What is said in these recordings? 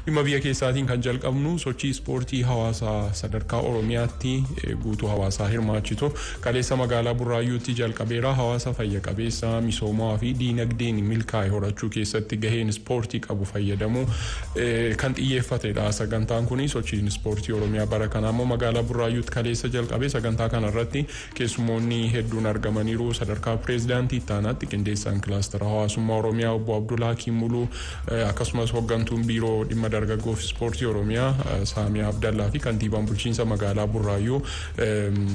Dhimma biyya keessaatiin kan jalqabnu sochii ispoortii hawaasaa sadarkaa Oromiyaatti guutuu hawaasaa hirmaachitu kaleessa magaalaa Burraayyuutti jalqabeera. Hawaasa fayya qabeessa, misoomaa fi diinagdeen milkaa'e horachuu keessatti gaheen ispoortii qabu fayyadamuu kan xiyyeeffatedha. Sagantaan kun, sochiin ispoortii Oromiyaa bara kanaa immoo magaalaa Burraayyuutti kaleessa jalqabe. Sagantaa kanarratti keessummoonni hedduun argamaniiru. Sadarkaa pireezidaantii ittaanaatti qindeessaan kilaastara hawaasummaa Oromiyaa obbo Abdulaa Muluu, akkasumas hooggantuun biiroo dhimma dargaggoo fi ispoortii Oromiyaa Saamiyaa Abdallaa fi kantiibaan bulchiinsa magaalaa Burraayyuu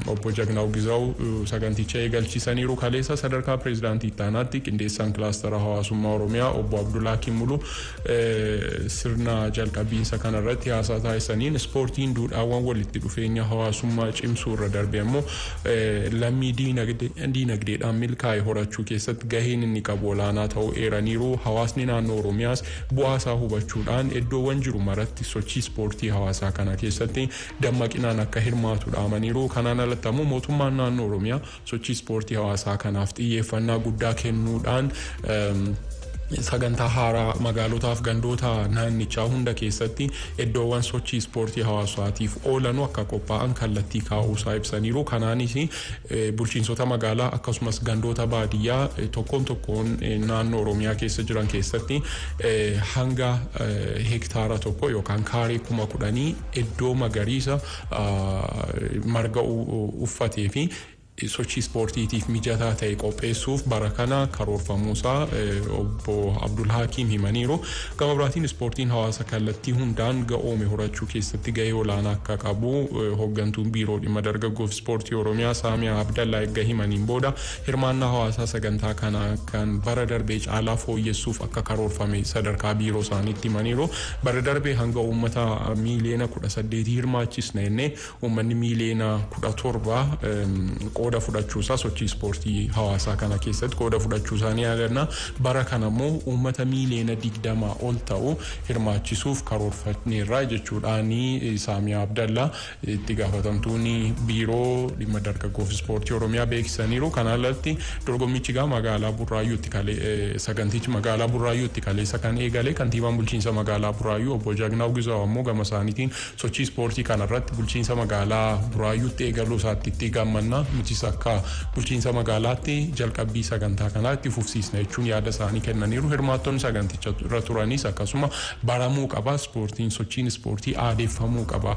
obbo Jagnaaw Gizaw saganticha eegalchiisaniiru. Kaleessa sadarkaa pireezidaantii ittaanaatti qindeessaan kilaastara hawaasummaa Oromiyaa obbo Abdulaa Muluu sirna jalqabiinsa kanarratti haasaa taasisaniin, ispoortiin duudhaawwan walitti dhufeenya hawaasummaa cimsuu irra darbee immoo lammii diinagdeedhaan milkaa'e horachuu keessatti gaheen inni qabu olaanaa ta'uu eeraniiru. Hawaasni naannoo Oromiyaas bu'aa isaa hubachuudhaan iddoowwan jiru maratti sochii ispoortii hawaasaa kana keessatti dammaqinaan akka hirmaatu dhaamaniiru. Kanaan alatti ammoo mootummaan naannoo Oromiyaa sochii ispoortii hawaasaa kanaaf xiyyeeffannaa guddaa kennuudhaan sagantaa haaraa magaalotaaf gandoota naannichaa hunda keessatti iddoowwan sochii ispoortii hawaasaatiif oolanu akka qophaa'an kallattii kaa'uusaa ibsaniiru. Kanaanis bulchiinsota magaalaa akkasumas gandoota baadiyyaa tokkoon tokkoon naannoo Oromiyaa keessa jiran keessatti hanga hektaara 1 yookaan kaaree 10,000 iddoo magariisa marga uffatee fi sochii ispoortiitiif mijataa ta'e qopheessuuf bara kana karoorfamuusaa obbo Abdul Hakiim himaniiru. Gama biraatiin ispoortiin hawaasa kallattii hundaan ga'oome horachuu keessatti gahee olaanaa akka qabu hooggantuun biiroo dhimma dargaggoof ispoortii Oromiyaa Saamiyaa Abdallaa erga himaniin booda, hirmaannaa hawaasaa sagantaa kana kan bara darbee caalaa fooyyessuuf akka karoorfame sadarkaa biiroo isaaniitti himaniiru. Bara darbee hanga uummata miiliyoona 18 hirmaachisna jennee uummanni miiliyoona 17 qooda fudhachuusaa, sochii ispoortii hawaasaa kana keessatti qooda fudhachuusaa ni yaadanna. Bara kana immoo uummata miiliyoona 20 ol ta'u hirmaachisuuf karoorfanneerra jechuudhaan Saamiyaa Abdallaa, itti gaafatamtuun biiroo dhimma dargaggoof ispoortii Oromiyaa, beeksisaniiru. Kana alatti dorgommichi gaa magaalaa Burraayyuutti, sagantichi magaalaa Burraayyuutti kaleessa kan eegale. Kantiibaan bulchiinsa magaalaa Burraayyuu obbo Jagnaaw Gizaw ammoo gama isaaniitiin sochii ispoortii kanarratti bulchiinsa magaalaa Burraayyuutti eegaluu isaatti itti gammanna, nutis akka bulchiinsa magaalaatti jalqabbii sagantaa kanaa itti fufsiisna jechuun yaada isaanii kennaniiru. Hirmaattonni saganticha irra turanis akkasuma baramuu qaba ispoortiin, sochiin ispoortii aadeeffamuu qaba.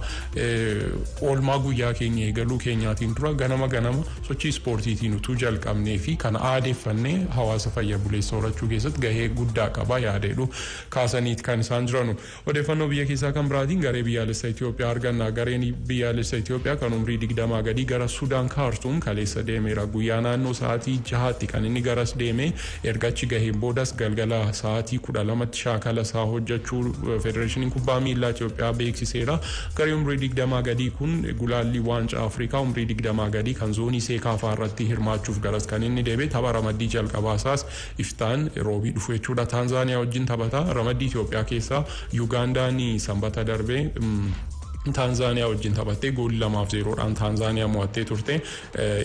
Oolmaa guyyaa keenya eegaluu keenyaatiin dura ganama ganama sochii ispoortiitiin utuu jalqabnee fi kana aadeeffannee hawaasa fayya buleessa horachuu keessatti gahee guddaa qaba yaadeedhu kaasaniit kan isaan jiranu. Odeeffannoo biyya keessaa kan biraatiin garee biyyaalessa Itoophiyaa arganna. Gareen biyyaalessa Itoophiyaa kan umrii 20 gadii gara Sudaan Kaartuum kaleessa deemeera. Guyyaa naannoo sa'aatii 6tti kan inni garas deeme. Erga achi gaheen boodas galgala sa'aatii 12tti shaakala isaa hojjechuu Federeeshiniin Kubbaa Miillaa Itoophiyaa beeksiseera. Garee umrii 20 gadii kun gulaallii waancaa Afrikaa umrii 20 gadii kan zoonii Seekaafaa irratti hirmaachuuf garas kan inni deeme. Tapha ramaddii jalqabaasaas iftaan Roobii dhufu jechuudha Taanzaaniyaa wajjin taphata. Ramaddii Itoophiyaa keessaa Yugaandaan Sanbata darbee Taanzaaniyaa wajjin taphattee goolii 2-0dhaan Taanzaaniyaa mo'attee turte.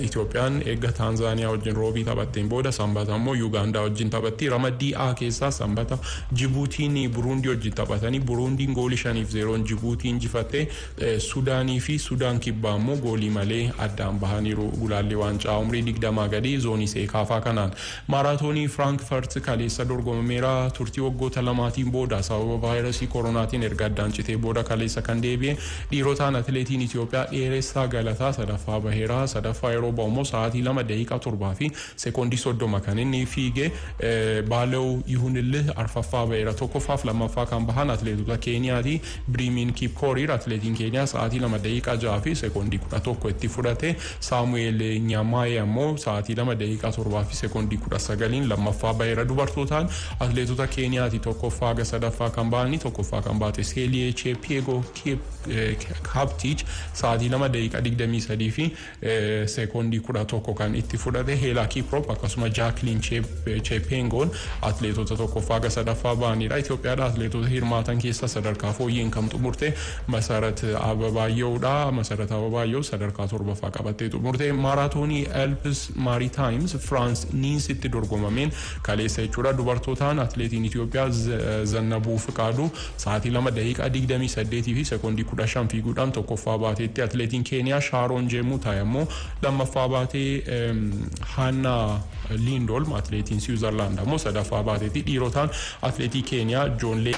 Itoophiyaan eegga Taanzaaniyaa wajjin Roobii taphatteen booda Sanbata immoo Yugaandaa wajjin taphatti. Ramaddii A keessaa Sanbata Jibuutiin Buruundii wajjin taphatanii Buruundiin goolii 5-0n Jibuutii injifatte. Sudaanii fi Sudaan Kibbaa immoo goolii malee addaan bahaniiru gulaalli waancaa umrii 20 gadii zoonii Seekaafaa kanaan. Maaraatoonii Firaankfurt kaleessa dorgomameera. Turtii waggoota lamaatiin booda sababa vaayirasii koronaatiin erga addaan citee booda kaleessa kan deebi'e. Dhiirotaan atileetiin Itoophiyaa Dheeressaa Galataa sadaffaa baheera. Sadaffaa yeroo ba'u immoo sa'aatii 2 daqiiqaa 7 fi sekoondii 30 kan inni fiige. Baalew Yihunillee arfaffaa baheera. Tokkoffaaf lammaffaa kan bahan atileetota Keeniyaati. Biriimiin Kipkooriir, atileetiin Keeniyaa, sa'aatii 2 daqiiqaa 6 fi sekoondii 11 itti fudhate. Saamu'eel Nyamaayee ammoo sa'aatii 2 daqiiqaa 7 fi sekoondii 19n lammaffaa baheera. Dubartootaan atileetota Keeniyaati tokkoffaa haga sadaffaa kan bahanii. Tokkoffaa kan baate Seeliyee Cheepiegoo Kaptiich sa'aatii 2 daqiiqaa 23 fi sekoondii 11 kan itti fudhate. Heelaa Kiprop akkasuma Jaakliin Chepengoon atleetota tokkoffaa ga sadaffaa ba'anidha. Itoophiyaadha atleetota hirmaatan keessaa sadarkaa fooyyeen kan xumurte Masarat Ababaayyoodha. Masarat Ababaayyoo sadarkaa torbaffaa qabattee xumurte. Maaraatoonii Alps Maritimes France Niisitti dorgomameen kaleessa jechuudha. Dubartootaan atleetiin Itoophiyaa Zannabuu Fiqaaduu sa'aatii 2 daqiiqaa 28 fi sekoondii 15 fiiguudhaan tokkoffaa baateetti. Atleetiin Keeniyaa Shaaroon Jeemutaa immoo lammaffaa baatee, Haannaa Liindoolm atleetiin Siwiizerlaand ammoo sadaffaa baateetti. Dhiirotaan atleetii Keeniyaa Joon Lee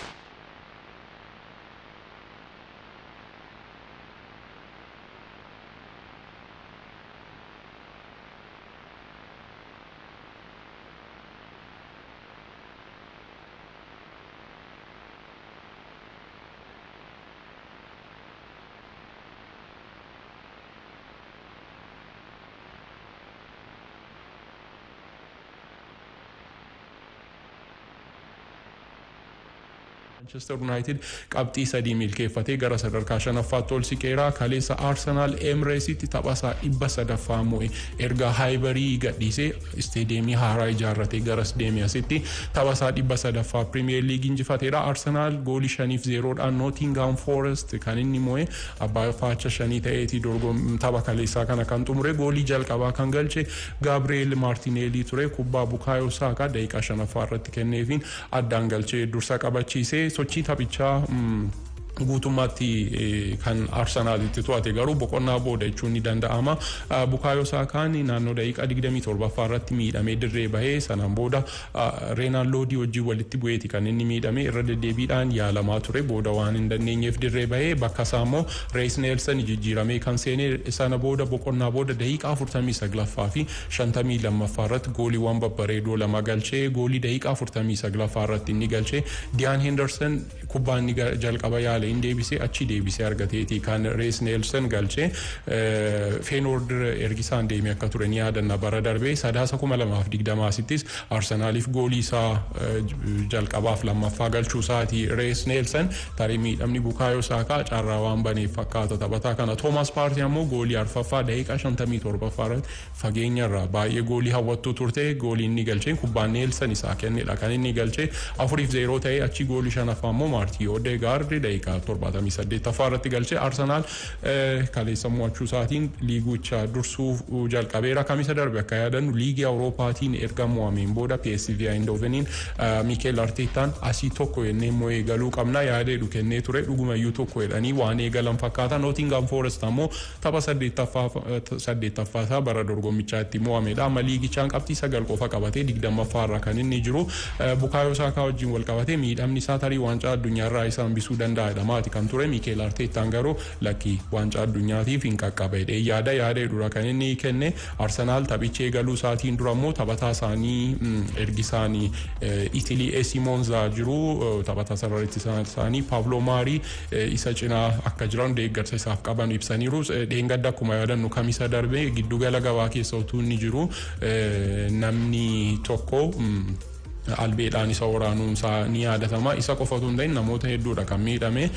Manchester United qabxii 3 milkeeffatee gara sadarkaa shanaffaatti ol siqeera. Kaleessa Arsenal Emirates taphasaa 300ffaa mo'e. Erga Highbury gadhiisee isteediyeemii haaraa ijaarratee garas deeme asitti taphasaa 300ffaa Premier League injifateera. Arsenal goolii 5-0dhaan Nottingham Forest kan inni mo'e, abbaa faacha 5 ta'eeti tapha kaleessaa kana kan xumure. Goolii jalqabaa kan galche Gabriel Martinelli ture. Kubbaa Bukayo Saka daqiiqaa shanaffaa irratti kenneefiin addaan galchee dursa qabachiise. Sochii taphichaa guutummaatti kan Arsenaalitti to'ate garuu boqonnaa booda jechuun ni danda'ama. Bukaayoo Saakaan naannoo daqiiqaa 27ffaa irratti miidhamee dirree bahee, sanaan booda Reenaan Loodii wajjin walitti bu'eeti kan inni miidhame. Irra deddeebiidhaan yaalamaa ture, booda waan hin dandeenyeef dirree bahee, bakka isaa immoo Rees Neelsan jijjiiramee kan seene. Sana booda boqonnaa booda daqiiqaa 49ffaa fi 52ffaa irratti gooliiwwan babbareedoo lama galchee. Goolii daqiiqaa 49ffaa irratti inni galchee, Diyaan Henderson kubbaa inni jalqaba yaale hin deebisee, achi deebisee argateeti kan Rees Neelsan galchee. Feenoord ergisaan deemee akka ture ni yaadanna. Bara darbee Sadaasa 2020 asittis Arsenaaliif goolii isaa jalqabaaf lammaffaa galchuu isaati Rees Neelsan. Tarii miidhamni Bukaayoo Saakaa carraa waan baneef fakkaata taphataa kana. Toomaas Paartii ammoo goolii arfaffaa daqiiqaa 57ffaa irratti fageenyarraa baay'ee goolii hawwattuu turte. Goolii inni galcheen kubbaa Neelsan isaa kennedha kan inni galchee. 4-0 ta'ee. Achi goolii shanaffaa immoo Maartii Odegaard daqiiqaa 78ffaa irratti galchee. Arsenaal kaleessa mo'achuu isaatiin liigicha dursuu jalqabeera. Kamisa darbe akka yaadannu liigii Awurooppaatiin erga mo'ameen booda PSV Eindhoveniin Mikel Arteetaan asii tokko jennee immoo eegaluu qabna yaada jedhu kennee ture. Dhugumayyuu tokko jedhanii waan eegalan fakkaata. Nottingham Forest ammoo tapha saddeettaffaa isaa bara dorgommichaa itti mo'amedha. Amma liigichaan qabxii 9 qofa qabatee 20ffaa irra kan inni jiru. Bukaayoo Saakaa wajjin wal qabatee miidhamni isaa tarii waancaa addunyaarraa isa hambisuu danda'a maati kan ture. Mikel Arteetaan garuu lakkii, waancaa addunyaatiif hin qaqqaba jedhee yaada jedhudha kan inni kenne. Arsenaal taphicha eegaluu isaatiin dura immoo taphataa isaanii ergi isaanii Itilii AC Monza jiru, taphataa sarara isaanii Pablo Mari isa cinaa akka jiran, deeggarsa isaaf qaban ibsaniiru. Dheengadda akkuma yaadannu kamisa darbe giddugala gabaa keessa utuu inni jiru namni tokko albeedhaan isa waraanuun isaa ni yaadatama. Isa qofa otoo hin ta'in namoota hedduudha kan miidhame.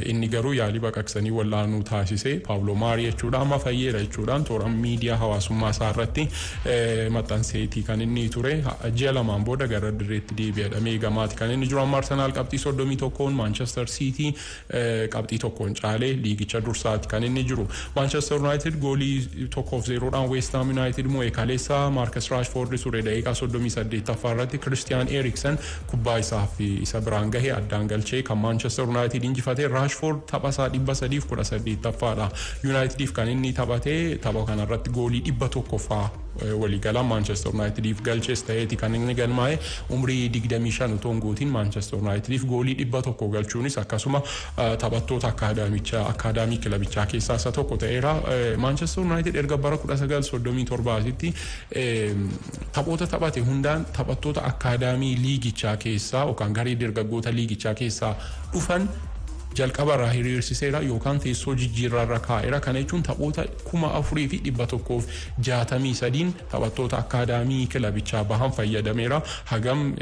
Inni garuu yaalii baqaqsanii wallaanuu taasise, Paablo Maarii jechuudha. Amma fayyeera jechuudhaan toora miidiyaa hawaasummaa isaa irratti maxxanseetii kan inni ture. Ji'a 2n booda gara dirreetti deebi'adhamee eegamaati kan inni jiru. Amma Arsenaal qabxii 31n Maanchestar Siitii qabxii 1n caalee liigicha dursaati kan inni jiru. Maanchestar United goolii 1-0dhaan West Ham United mo'e kaleessa. Maarkas Raashfoord ture daqiiqaa 38ffaa irratti Kiristiyaan Eriksen kubbaa isaaf isa biraan gahe addaan galchee kan Maanchestar United injifate. Raashfoord tapha isaa 318ffaadha Unitediif kan inni taphate. Tapha kanarratti goolii 100ffaa waliigalaa Maanchestar Unitediif galches ta'eeti kan inni galmaa'e. Umrii 25 otoo hin guutiin Maanchestar Unitediif goolii 100 galchuunis akkasuma taphattoota akkaadaamii kilabichaa keessaa isa tokko ta'eera. Maanchestar United erga bara 1937 asitti taphoota taphate hundaan taphattoota akkaadaamii liigichaa keessaa yookaan garee dargaggoota liigichaa keessaa dhufan Jalqabarraa hiriirsiseera yookaan teessoo jijjiirraarra kaa'eera. Kana jechuun taphoota 4163n taphattoota akkaadaamii kilabichaa bahan fayyadameera. Hagam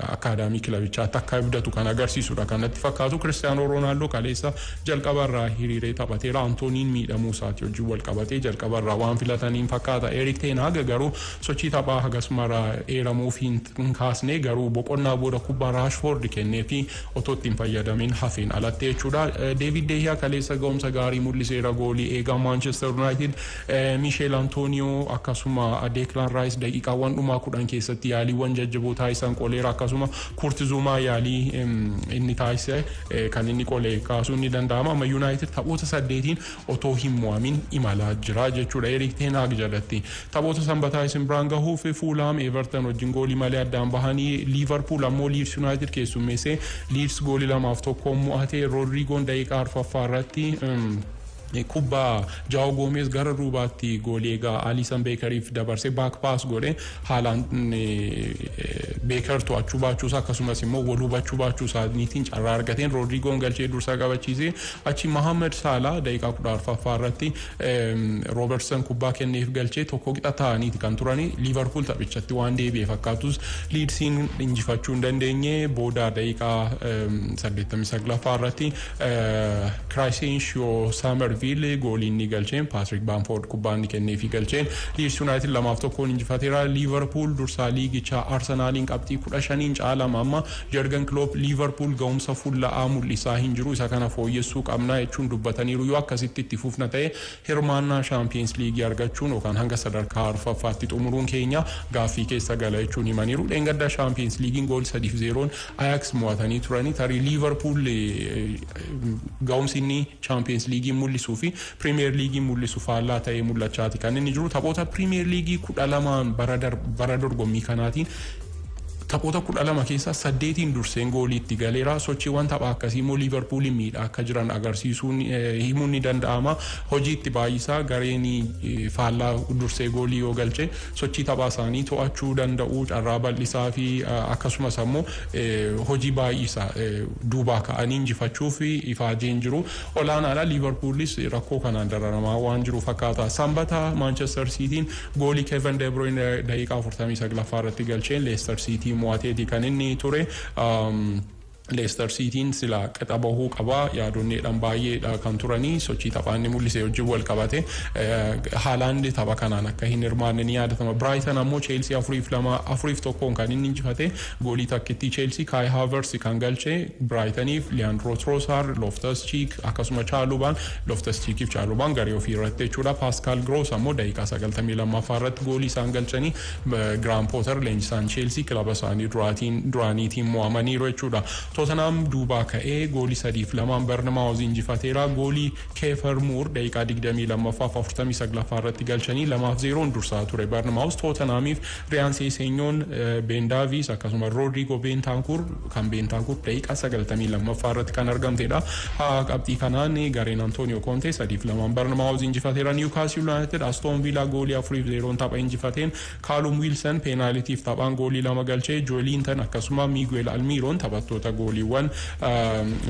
akkaadaamii kilabichaatti akka abdatu kan agarsiisudha. Kanatti fakkaatu Kiristiyaanoo Roonaaldoo kaleessa jalqabarraa hiriiree taphateera. Antooniin miidhamuu isaatii wajjin wal qabatee jalqabarraa waan filataniin fakkaata. Erik Ten Hag garuu sochii taphaa hagasumara eeramuuf hin kaasne, garuu boqonnaa booda kubbaa Raashfoord kennee fi otoo ittiin fayyadamin hafeen alatti jechuudha. Deevid Deehiyaa kaleessa ga'umsa gaarii mul'iseera, goolii eegaa Manchester United. Miisheel Antooniyoo akkasuma Deeklaan Raayis daqiiqaawwan dhumaa 10 keessatti yaaliiwwan jajjaboo taasisan qoleera, akkasuma Kurt Zumaa yaalii inni taasise kan inni qolee kaasuun ni danda'ama. Amma United taphoota 8n otoo hin mo'amin imalaa jira jechuudha Erik Ten Hag jalatti. Taphoota sanbataa isin biraan gahuuf, Fuulhaam Everton wajjin goolii malee addaan bahanii, Liverpool ammoo Leeds United keessummeessee, Leeds goolii 2-1 mo'ate. Rodrigoon daqiiqaa arfaffaa irratti kubbaa Jaawo Goomeez gara duubaatti goolii eegaa Aliisan Beekariif dabarsee back pass godhe haalaan Beekar to'achuu baachuusaa akkasumas immoo wal hubachuu baachuu isaaniitiin carraa argateen Roodrigoon galchee dursaa qabachiise. Achi Mohamed Salah daqiiqaa 14ffaa irratti Roobertson kubbaa kenneef galchee tokko qixa ta'aniiti kan turani. Liverpool taphichatti waan deebi'e fakkaatus Liidsiin injifachuu hin dandeenye. Booda daqiiqaa 89ffaa irratti Crysencio Summerville goolii inni galcheen, Patrick Bamford kubbaa inni kenneefii galcheen, Leeds United 2-1 injifateera. Liverpool dursaa liigichaa Arsenaaliin qabxii 15n caalama amma. Jurgen Klopp Liverpool ga'umsa fulla'aa mul'isaa hin jiru, isa kana fooyyessuu qabna jechuun dubbataniiru. Yoo akkasitti itti fufna ta'e hirmaannaa Shaampiyeens Liigii argachuun yookaan hanga sadarkaa arfaffaatti xumuruun keenya gaaffii keessa gala jechuun himaniiru. Dheengaddaa Shaampiyeens Liigiin goolii 3-0n Ajax mo'atanii turanii. Tarii Liverpool ga'umsi inni Shaampiyeens Liigii mul'isuu fi Pirimeer Liigii mul'isu faallaa ta'ee mul'achaati kan inni jiru. Taphoota Pirimeer Liigii 12n bara dorgommii kanaatiin taphoota 12 keessaa saddeetiin durseen goolii itti galeera. Sochiiwwan tapha akkasii immoo Liiverpuuliin miidhaa akka jiran agarsiisuun himuun ni danda'ama. Hojii itti baay'isaa gareen faallaa dursee goolii yoo galche sochii taphaa isaanii to'achuu danda'u, carraa bal'isaa fi akkasumas ammoo hojii baay'isaa duubaa ka'anii injifachuuf ifaajeen jiru. Olaanaadha. Liiverpuulis rakkoo kanaan dararamaa waan jiru fakkaata. Sanbata Maanchestar Siitiin goolii Kevin De Bruyne daqiiqaa 49ffaa irratti galcheen Leicester Siitii mo'ateeti kan inni ture. Leicester Cityin sila qixa bahuu qaba yaadonneedhaan baay'eedha kan turanii. Sochii taphaa inni mul'ise wajjin wal qabate Haaland tapha kanaan akka hin hirmaanne ni yaadatama. Brighton ammoo Chelsea 4-2, 4-1n kan inni injifate. Goolii takkittii Chelsea Kai Havertz kan galche Brightoniif, Leandro Trossard, Loftus Cheek akkasuma Chaalubaan, Loftus Cheekiif Chaalubaan garee ofii irratti jechuudha. Pascal Gross ammoo daqiiqaa 92ffaa irratti goolii isaan galchanii Graham Potter leenjisaan Chelsea kilaba isaanii duraaniitiin mo'amaniiru jechuudha. Tottenham duubaa ka'ee goolii 3-2n Burnmouth injifateera. Goolii Keefer Moore daqiiqaa 22ffaa fi 49ffaa irratti galchanii 2-0n dursaa ture Burnmouth. Tottenhamiif Riyaan Seesenyoon, Ben Davies akkasuma Rodrigo Bentancur, kan Bentancur daqiiqaa 92ffaa irratti kan argamtedha. Qabxii kanaan gareen Antonio Conte 3-2n Burnmouth injifateera. Newcastle United Aston Villa goolii 4-0n tapha injifateen Callum Wilson peenaalitiif taphaan goolii lama galchee, Joelinton akkasuma Miguel Almiron taphattoota gooliiwwan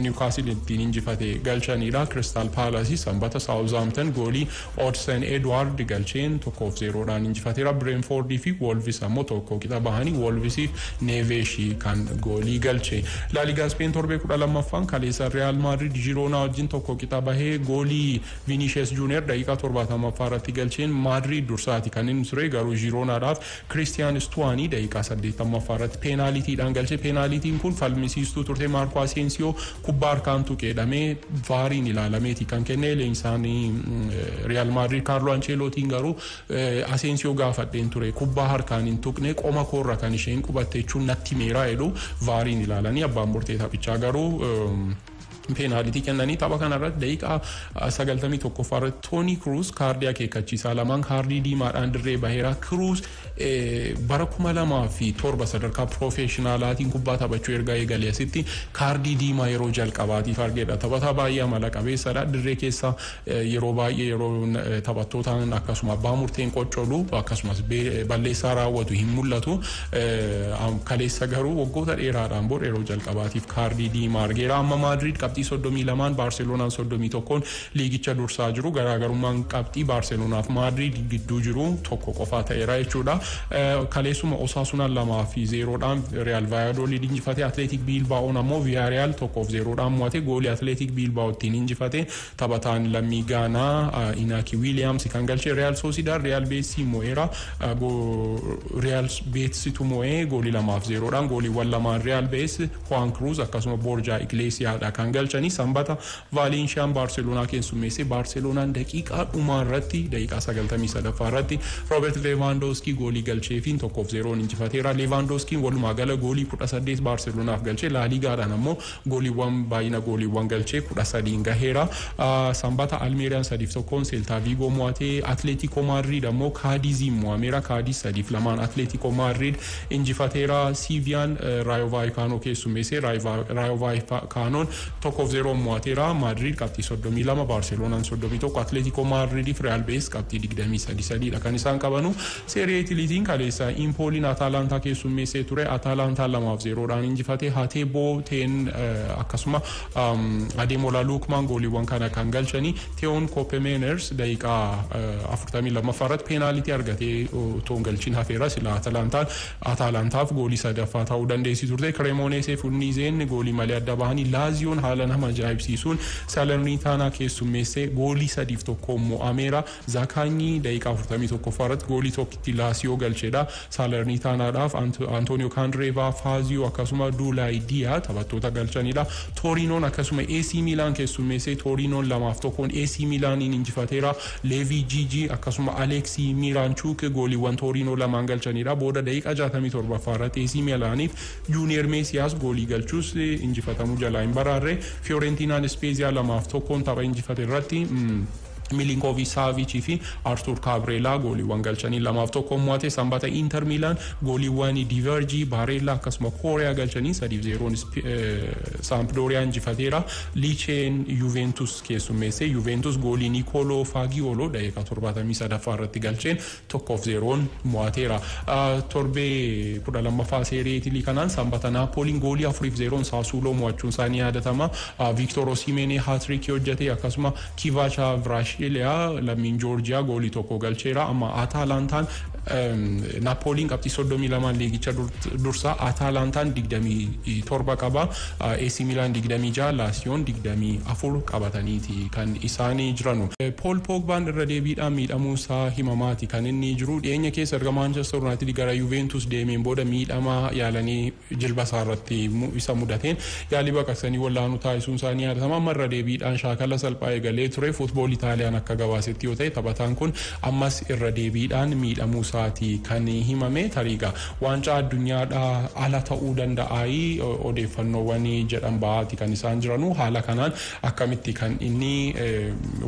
Newcastle ittiin injifate galchanidha. Crystal Palace sanbata Southampton goolii Odsonne Edouard galcheen 1-0dhaan injifateera. Brentford fi Wolves ammoo tokko qixa bahanii, Wolvesiif Neveshi kan goolii galche. La Liga Speen torbee 12ffaan kaleessa Real Madrid Girona wajjin tokko qixa bahee, goolii Vinicius Junior daqiiqaa 70ffaa irratti galcheen Madrid dursaati kan inni ture, garuu Gironaadhaaf Christian Stuani daqiiqaa 80ffaa irratti peenaalitiidhaan galche. Peenaalitiin kun falmisiistuu turte. Marco Asensio kubbaa harkaan tuqeedhamee VARiin ilaalameeti kan kenne. Leenjisaan Real Madrid Carlo Ancelottiin garuu Asensio gaafadheen ture, kubbaa harkaan hin tuqne, qoma koorra kan isheen qubatte jechuun natti meeraa jedhu. VARiin ilaalanii abbaan murtee taphichaa garuu peenaalitii kennanii. Tapha kanarratti daqiiqaa 91ffaa irratti Tooni Kruus kaardii akeekkachiisaa lamaan, kaardii diimaadhaan dirree baheera. Kruus bara 2007 sadarkaa piroofeeshinaalaatiin kubbaa taphachuu erga eegalee asitti kaardii diimaa yeroo jalqabaatiif argeedha. Taphataa baay'ee amala qabeessadha. Dirree keessa yeroo baay'ee yeroo taphattootaan akkasuma abbaa murteen qoccolu akkasumas balleessaa raawwatu hin mul'atu. Kaleessa garuu waggoota dheeraadhaan booda yeroo jalqabaatiif kaardii diimaa argeera. Amma Maadriid qabxii qabxii 32, Baarseloonaan 31 liigicha dursaa jiru. Garaagarummaan qabxii Baarselonaaf Maadriid gidduu jiru tokko qofaa ta'eera jechuudha. Kaleessuma Osaasunaan 2-0dhaan Real Valladolid injifate. Atleetik Biilbaa'oon ammoo Viyaariyaal 1-0dhaan mo'ate. Goolii Atleetik Biilbaa'oo ittiin injifate taphataan lammii Gaanaa Inaaki Wiiliyaams kan galche. Real Sociedad Real Beetisii mo'eera. Real Beetisitu mo'ee goolii 2-0dhaan. Gooliiwwan lamaan Real Beetis Juan Cruz akkasuma Borja Iglesiaadha kan galchanii. Sanbata Vaalenshiyaan Baarseloonaa keessummeesse. Baarseloonaan daqiiqaa dhumaa irratti, daqiiqaa 93ffaa irratti Roobert Leevaandooskii goolii galcheefiin 1-0 injifateera. Leevaandooskiin walumaa gala goolii 18 Baarselonaaf galchee, Laaligaadhaan ammoo gooliiwwan baay'ina gooliiwwan galchee 13 gaheera. Sanbata Almeeriyaan 3-1 Seeltaa Viigoo mo'atee, Atleetikoo Maadriid ammoo Kaadiziin mo'ameera. Kaadiz 3-2 Atleetikoo Maadriid injifateera. Siiviyaan Raayo Vaayikaanoo keessummeessee, Raayo Vaayikaanoon 1-0 mo'ateera. Maadriid qabxii 32, Baarseloonaan 31, Atleetikoo Maadriidiif Real Beetis qabxii 23dha kan isaan qabanu. Seeree Itiliitiin kaleessa Impooliin Ataalantaa keessummeessee ture. Ataalantaa 2-0dhaan injifate. Hateeboo Teen akkasuma Adeemola Luukmaan gooliiwwan kana kan galchanii. Teewoon Koopemeeners daqiiqaa 42ffaa irratti peenaalitii argatee otoo hin galchiin hafeera. Sila Atalantaan Ataalantaaf goolii sadaffaa ta'uu dandeessi turte. Kiremoneesee fi Udinizeen goolii malee adda bahanii, Laaziyoon haala nama ajaa'ibsiisuun Salernitaanaa keessummeessee goolii 3-1 mo'ameera. Zaakaanyii daqiiqaa 41ffaa irratti goolii tokkitti Laasiyoo galcheedha. Salernitaanaadhaaf Antonio Kandreevaa, Faaziyoo akkasuma Duulaay Diyaa taphattoota galchanidha. Torinoon akkasuma AC Milaan keessummeessee, Torinoon 2-1 AC Milaaniin injifateera. Leevii Jiji akkasuma Aleksii Miiraanchuuk gooliiwwan Torinoo lamaan galchanidha. Booda daqiiqaa 67ffaa irratti AC Milaaniif Juuniyer Meesiyaas goolii galchuus injifatamuu jalaa hin baraarre. Fiorentinaan Ispeeziyaa 2-1 tapha injifate irratti Milinkovic Saavicii fi Artur Kaabireelaa gooliiwwan galchanii 2-1 mo'ate. Sanbata Inter Milaan gooliiwwan Diverjii, Bareellaa akkasuma Kooriyaa galchanii 3-0 Saampdooriyaa injifateera. Liicheen Juventus keessummeessee, Juventus goolii Nikoloo Faagiyooloo daqiiqaa 73ffaa irratti galcheen 1-0 mo'ateera. Torbee 12ffaa seeree Itilii kanaan sanbata Naapooliin goolii 4-0 Saasuuloo mo'achuun isaanii yaadatama. Viiktor Osimeenee haatirikii hojjete, akkasuma Kivaachaa Viraashiliyaa lammiin Joorjiyaa goolii tokko galcheera. Amma Ataalantaan, Naapooliin qabxii 32 liigicha dursa, Ataalantaan 27 qaba. AC Milaan 26, Laasiyoon 24 qabataniiti kan isaanii jiranu. Paul Pogbaan irra deebiidhaan miidhamuusaa himamaati kan inni jiru. Dhiyeenya keessa erga Manchester United gara Juventus deemeen booda miidhama yaalanii jilba isaa irratti isa mudateen yaalii baqaqsanii wallaanuu taasisuun isaanii yaadatama. Amma irra deebiidhaan shaakala salphaa eegalee ture. Football Itaaliyaan akka gabaasetti yoo ta'e, taphataan kun ammas irra deebiidhaan miidhamuu isaati kan himame. Tariiga waancaa addunyaadhaa ala ta'uu danda'aayii odeeffannoowwan jedhan ba'aati kan isaan jiranu. Haala kanaan akkamitti kan inni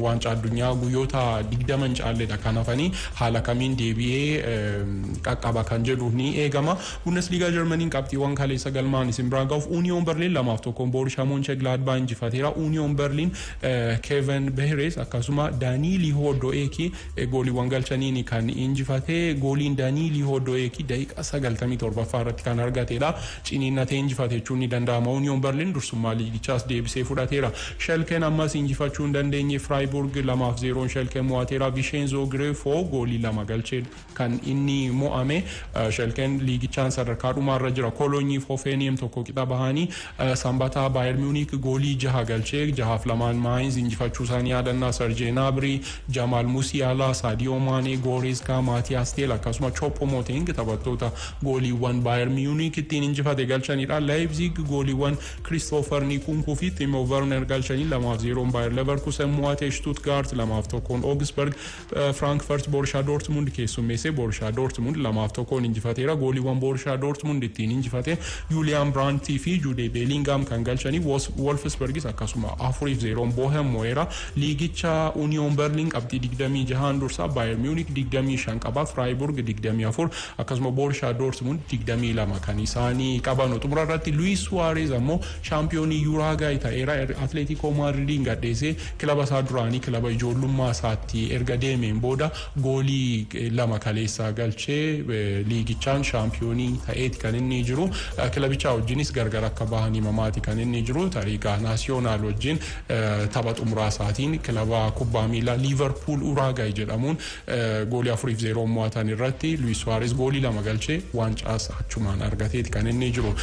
waancaa addunyaa guyyoota 20 hin caalledha kan hafanii haala kamiin deebi'ee qaqqaba kan jedhu ni eegama. Bundesliigaa Jarmaniin qabxiiwwan kaleessa galmaan isin biraan ga'uuf, Union Berlin 2-1 Borussia Mönchengladbach injifateera. Union Berlin Kevin Behrens akkasuma Daaniilii Hoddo'eeki gooliiwwan galchaniin kan injifate. Gooliin Daaniilii Hoddo'eeki daqiiqaa 97ffaa irratti kan argatedha. Ciniinnatee injifate jechuun ni danda'ama. Union Berlin dursummaa liigichaas deebisee fudhateera. Schalken ammas injifachuu hin dandeenye. Freiburg 2-0 Schalken mo'ateera. Vincenzo Grifo goolii lama galchee kan inni mo'ame. Schalken liigichaan sadarkaa dhumaarra jira. Kolonyiif Hoffenheim tokko qixa bahanii. Sanbata Bayern Munich goolii jaha galchee 6-2 Mainz injifachuu isaanii yaadannaa. Serge Gnabry, Jamal Musiala, Sadio Mane, Goretzka, Matthias Tel akkasuma Choupo-Moting taphattoota gooliiwwan Bayern Munich ittiin injifate galchanidha. Leipzig gooliiwwan Christopher Nkunku fi Timo Werner galchanii 2-0 Bayer Leverkusen mo'ate. Stuttgart 2-1 Augsburg, Frankfurt Borussia Dortmund keessummeesse, Borussia Dortmund 2-1 injifateera. Gooliiwwan Borussia Dortmund ittiin injifate Julian Brandt fi Jude Bellingham kan galchanii. Wolfsburgis akkasuma 4-0 Bochum mo'eera. Liigicha Union Berlin qabxii 26 dursa, Bayern Munich 25 qaba. Freiburg Freiburg 24, akkasuma Borussia Dortmund 22 kan isaanii qaban. Xumura irratti Luis Suarez ammoo shaampiyoonii Uruguay ta'eera. Atletico Madridiin gadheessee kilaba isaa duraanii, kilaba ijoollummaa isaatti erga deemeen booda goolii 2 kaleessaa galchee liigichaan shaampiyoonii ta'eeti kan inni jiru. Kilabichaa wajjinis gargar akka bahan himamaati kan inni jiru. Tariigaa Naasiyoonaal wajjin tapha xumuraa isaatiin kilaba kubbaa miilaa Liverpool Uruguay jedhamuun goolii 4-0 mo'atan irratti Luis Suarez goolii 2 galchee waancaas achumaan argateeti kan inni jiru.